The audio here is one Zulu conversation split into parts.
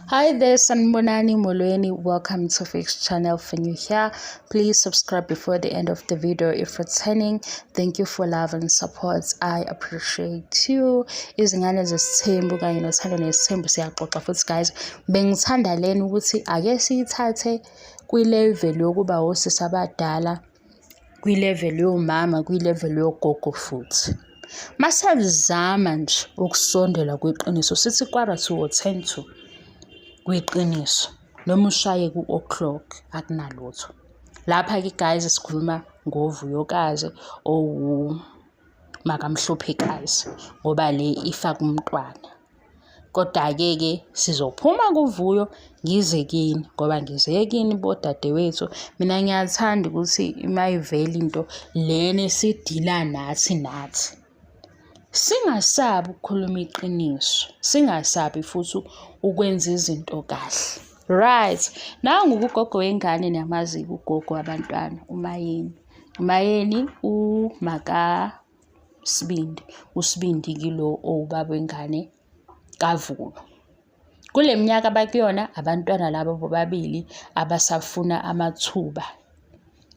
Hi there, Sanibonani Molweni. Welcome to Fix Channel. If you're new here, please subscribe before the end of the video. If returning, thank you for love and support. I appreciate you. Izingane zesithembu kanye nothando nesithembu siyaxoxa futhi guys. Bengithanda lena ukuthi ake siyithathe kwi-level yokuba osisi abadala, kwi-level yomama, kwi-level yogogo futhi. Masazama nje ukusondela kwiqiniso sithi quarter to or ten to kwiqiniso noma ushaye ku-o'clock akunalutho. Lapha-ke guys sikhuluma ngoVuyokazi owumakamhlophekazi ngoba le ifaka umntwana. Koda-ke ke sizophuma kuVuyo ngize kini ngoba ngize kini bodadewethu. Mina ngiyathanda ukuthi uma ivela into lena esidila nathi nathi. Singasabi ukukhuluma iqiniso, singasabi futhi ukwenza izinto kahle. Right, nangu ugogo wengane niyamazi-ke ugogo wabantwana uMayeni. uMayeni umaka Sibindi, uSibindi kilo owubaba wengane kaVuyo. Kule minyaka abakuyona abantwana laba bobabili abasafuna amathuba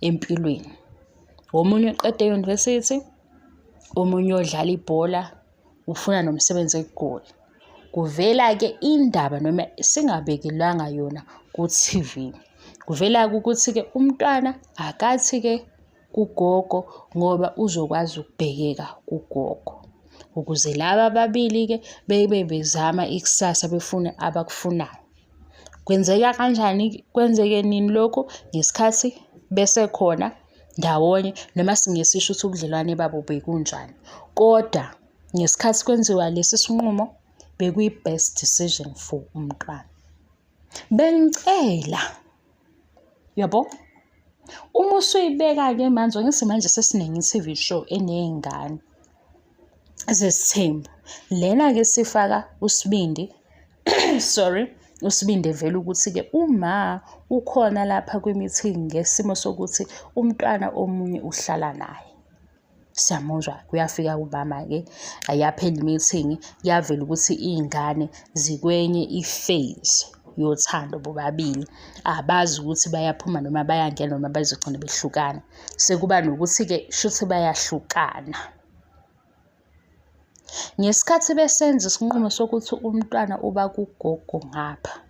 empilweni. Omunye uqede e-university, omunye uyodlala ibhola, ufuna nomsebenzi eGoli. Kuvela-ke indaba noma singabekelwanga yona ku-T_V. Kuvela-ke ukuthi-ke umntwana akathi-ke kugogo ngoba uzokwazi ukubhekeka kugogo. Ukuze laba ababili-ke bebe bezama ikusasa befune abakufunayo. Kwenzeka kanjani, kwenzeke nini lokhu? Ngesikhathi besekhona ndawonye noma singesisho ukuthi ubudlelwane babo bekunjani. Kodwa ngesikhathi kwenziwa lesi sinqumo bekuyi-best decision for umntwana. Bengicela, yabo, uma usuyibeka-ke manje, angithi manje sesiningi i-T_V show eney'ngane zesithembu. Lena-ke sifaka uSibindi, sorry, uSibindi evela ukuthi-ke uma ukhona lapha kwi-meeting ngesimo sokuthi umntwana omunye uhlala naye. Siyamuzwa kuyafika kumama-ke ayaphela i-meeting kuyavela ukuthi iy'ngane zikwenye i-phase yothando bobabili. Abazi ukuthi bayaphuma noma bayangena noma bazogcina behlukana. Sekuba nokuthi-ke shuthi bayahlukana. Ngesikhathi besenza isinqumo sokuthi umntwana uba kugogo ngapha,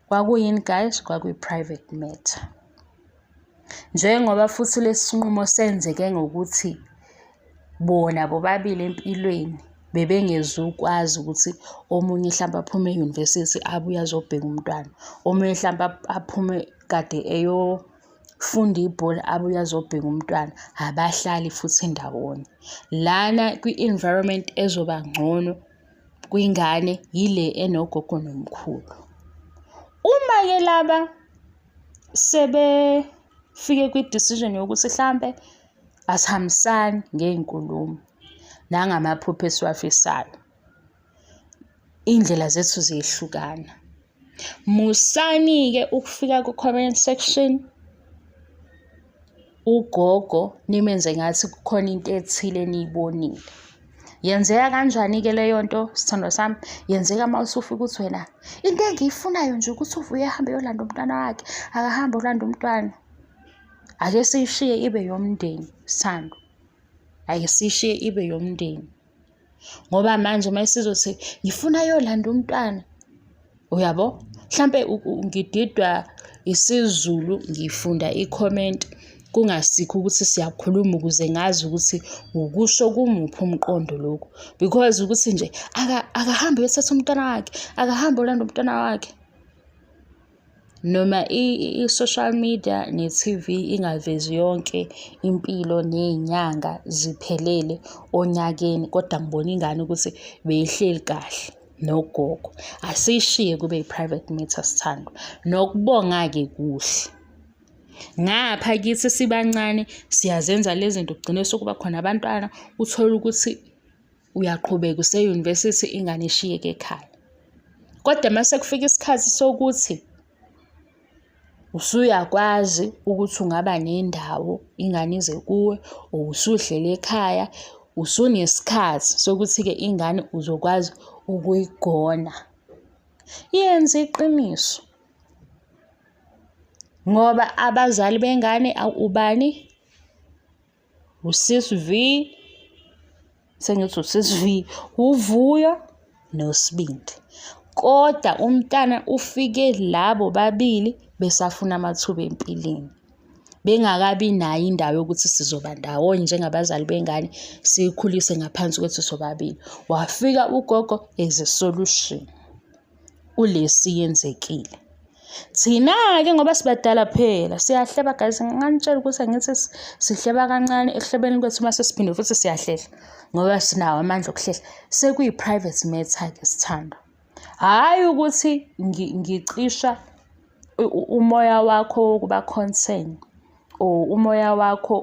kwakuyini guys? Kwakuyi-private matter. Njengoba futhi lesi sinqumo senzeke ngokuthi bona bobabili empilweni bebengezukwazi ukuthi omunye hlampe aphume e-university abuye azobheka umntwana, omunye hlampe aphume kade eyofunda ibhola abuye azobheka umntwana, abahlali futhi ndawonye. Lana kwi-environment ezoba ngcono kwingane yile enogogo nomkhulu. Uma-ke laba sebefike kwi-decision yokuthi hlampe asihambisani ngey'nkulumo nangamaphupho esiwafisayo, iy'ndlela zethu ziyehlukana. Musani-ke ukufika ku-comment section ugogo nimenze ngathi kukhona into ethile eniyibonile. Yenzeka kanjani-ke leyo nto sithandwa sami? Yenzeka uma usufika uthi wena into engiyifunayo nje ukuthi uvuye ahambe eyolanda umntwana wakhe, akahambe olanda umntwana. Ake siyishiye ibe yomndeni sithandwa, ake siyishiye ibe yomndeni. Ngoba manje uma isizothi ngifuna ayolanda umntwana, uyabo? Mhlampe ngididwa isiZulu ngifunda i-comment kungasikho ukuthi siyakhuluma ukuze ngazi ukuthi ukusho kumuphi umqondo lokhu. Because ukuthi nje akahambe uyothatha umntwana wakhe, akahambe olanda umntwana wakhe. Noma i-social media ne-T_V ingavezi yonke impilo ney'nyanga ziphelele onyakeni, kodwa ngibona ingane ukuthi beyihleli kahle nogogo. Asiyishiye kube i-private matter sithandwa. Nokubonga-ke kuhle. Ngapha kithi sibancane siyazenza le zinto kugcine sekuba khona abantwana, uthole ukuthi uyaqhubeka use-university ingane ishiyeke ekhaya. Kodwa uma sekufika isikhathi sokuthi usuyakwazi ukuthi ungaba nendawo ingane ize kuwe or usuhleli ekhaya, usunesikhathi sokuthi-ke ingane uzokwazi ukuyigona. Yenza iqiniso. Ngoba abazali bengane ubani? Usis V, sengithi usis V, uVuyo noSibindi. Kodwa umntana ufike labo babili besafuna amathuba empilweni. Bengakabi nayo indawo yokuthi sizoba ndawonye njengabazali bengane siyikhulise ngaphansi kwethu sobabili. Wafika ugogo as a solution kulesi yenzekile. Thina-ke ngoba sibadala phela siyahleba guys, nganitshela ukuthi angithi sihleba kancane ekuhlebeni kwethu uma sesiphinde futhi siyahlehla ngoba sinawo amandla okuhlehla. Sekuyi-private matter-ke sithandwa. Hhayi ukuthi ngicisha umoya wakho wokuba concern or umoya wakho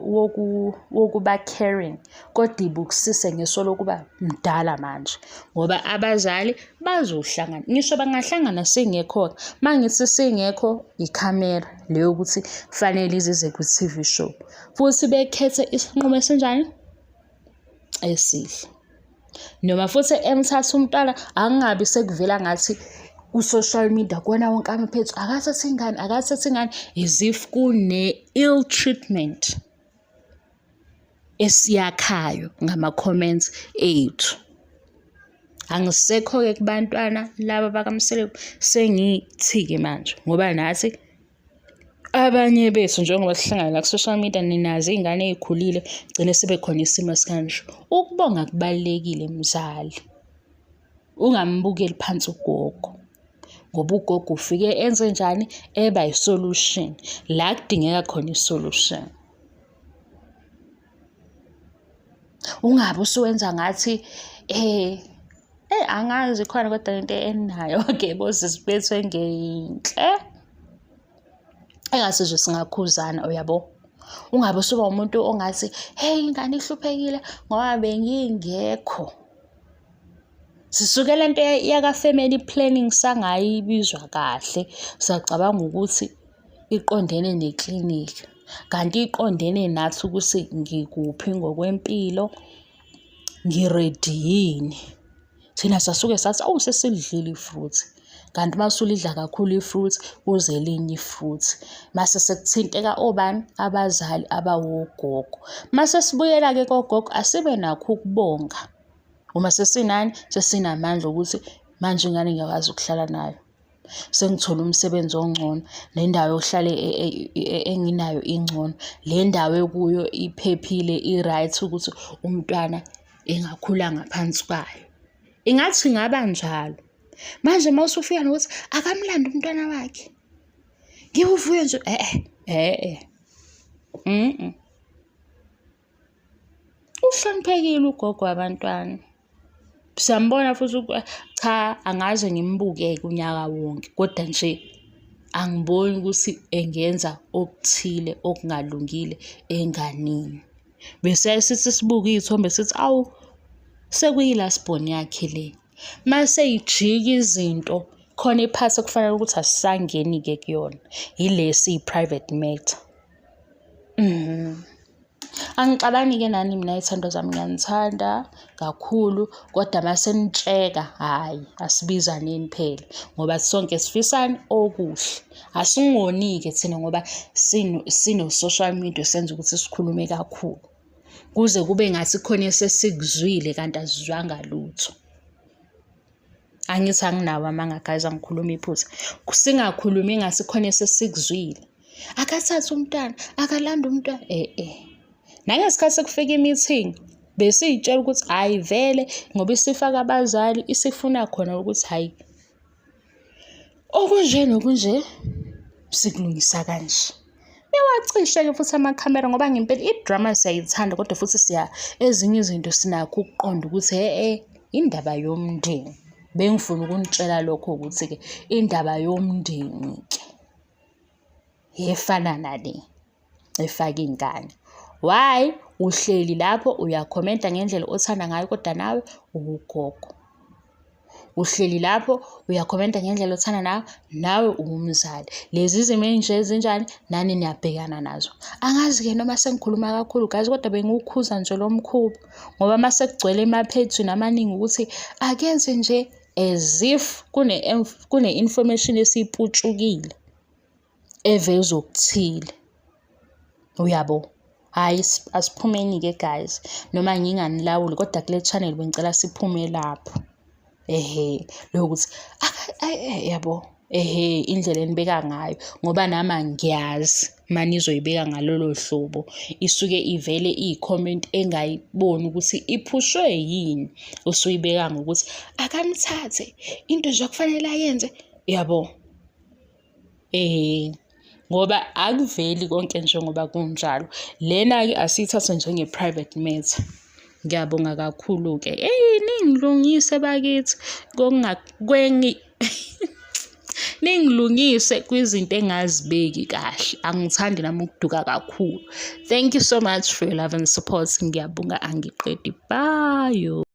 wokuba caring kodwa ibukisise ngeso lokuba mdala manje ngoba abazali bazohlangana ngisho bangahlangana singekho-ke uma ngithi singekho ikhamera le yokuthi kufanele izize kwi-T_V show futhi bekhethe isinqumo esinjani? Esihle. Noma futhi emthatha umntwana angabi sekuvela ngathi ku-social media kuwona wonke amaphethu akathathe ingane akathathe ingane as if kune-ill treatment esiyakhayo ngama-comments ethu. Angisekho-ke kubantwana laba bakaMseleku sengithi-ke manje ngoba nathi Abanye bethu njengoba sihlangana la ku-social media ninazo iy'ngane ey'khulile gcine sibe khona isimo esikanje. Ukubonga kubalulekile mzali, ungambukeli phansi ugogo ngoba ugogo ufike enzenjani? Eba yi-solution la kudingeka khona i-solution. Ungabe usuwenza ngathi Eyi angazi ikhona kodwa into eninayo-ke bosisi bethu engeyinhle. Engathi nje singakhuzana uyabo. Ungabe usuba umuntu ongathi, hheyi ingane ihluphekile ngoba bengingekho. Sisuke le nto yaka-family planning sangayibizwa kahle, sacabanga ukuthi iqondene neklinikhi, kanti iqondene nathi ukuthi ngikuphi ngokwempilo. Ngiredi yini? Thina sasuke sathi, awu sesilidlile i-fruit. Kanti uma usulidla kakhulu i-fruit, kuze elinye i-fruit. Mase sekuthinteka obani? Abazali abawogogo. Mase sibuyela-ke kogogo, asibe nakho ukubonga. Uma sesinani? Sesinamandla okuthi manje ingane ngiyakwazi ukuhlala nayo. Sengithole umsebenzi ongcono, le ndawo yokuhlala e, e, e, enginayo ingcono, le ndawo ekuyo iphephile, i-right ukuthi umntwana engakhula ngaphansi kwayo. Ingathi ingaba njalo. Manje uma usufika nokuthi akamlande umntwana wakhe, ngiwuvuye nje, e-e, e-e. Uhloniphekile ugogo wabantwana. Siyambona futhi cha angaze ngimbuke-ke unyaka wonke, kodwa nje angiboni ukuthi engenza okuthile okungalungile enganeni. Besiyaye sithi sibuke iy'thombe sithi awu, sekuyi-last born yakhe le. Mase y'jika izinto, khona i-part ekufanele ukuthi asisangeni-ke kuyona, yile esiyi-private matter. Angixabani-ke nani mina y'thandwa zami ngiyanithanda kakhulu kodwa uma senitsheka hhayi asibizaneni phela ngoba sonke sifisani okuhle. Asingoni-ke thina ngoba sino-social media osenza ukuthi sikhulume kakhulu. Kuze kube ngathi khona esesikuzwile kanti asizwanga lutho. Angithi anginawo amanga guys, angikhulumi iphutha. Singakhulumi ngathi khona esesikuzwile. Akathathe umntwana, akalande umntwana. Eh eh. Nangesikhathi sekufika i-meeting besiy'tshela ukuthi hhayi vele ngoba isifaka abazali isifuna khona ukuthi hhayi okunje nokunje sikulungisa kanje. Niwacishe-ke futhi amakhamera ngoba ngempela i-drama siyayithanda kodwa futhi siya ezinye izinto sinakho ukuqonda ukuthi he-e indaba yomndeni. Bengifuna ukunitshela lokho ukuthi-ke indaba yomndeni-ke efana nale efaka iy'ngane. Why? Uhleli lapho uyakhomenta ngendlela othanda ngayo kodwa nawe uwugogo. Uhleli lapho uyakhomenta ngendlela othanda nayo, nawe uwumzali. Lezi zimo ezinje ezinjani nani niyabhekana nazo. Angazi-ke noma sengikhuluma kakhulu guys kodwa bengiwukhuza nje lo mkhuba ngoba uma sekugcwele emaphejini amaningi ukuthi akenze nje As if kune-information esiyiputshukile eveza okuthile. Uyabo? Hhayi, asiphumeni-ke guys, noma nginganilawuli kodwa kule channel bengicela siphume lapho. Ehhe, lokuthi yabo, ehhe, indlela enibeka ngayo ngoba nami angiyazi uma nizoyibeka ngalolo hlobo, isuke ivele iyi-comment engayiboni ukuthi iphushwe yini, usuyibeka ngokuthi akamthathe into nje okufanele ayenze, yabo. Eh, ngoba akuveli konke njengoba kunjalo. Lena-ke asiyithathe njenge-private matter. Ngiyabonga kakhulu-ke. Eyi, ningilungise bakithi ningilungise kwizinto engazibeki kahle. Angithandi nami ukuduka kakhulu. Thank you so much for your love and support. Ngiyabonga angiqedi. Bye.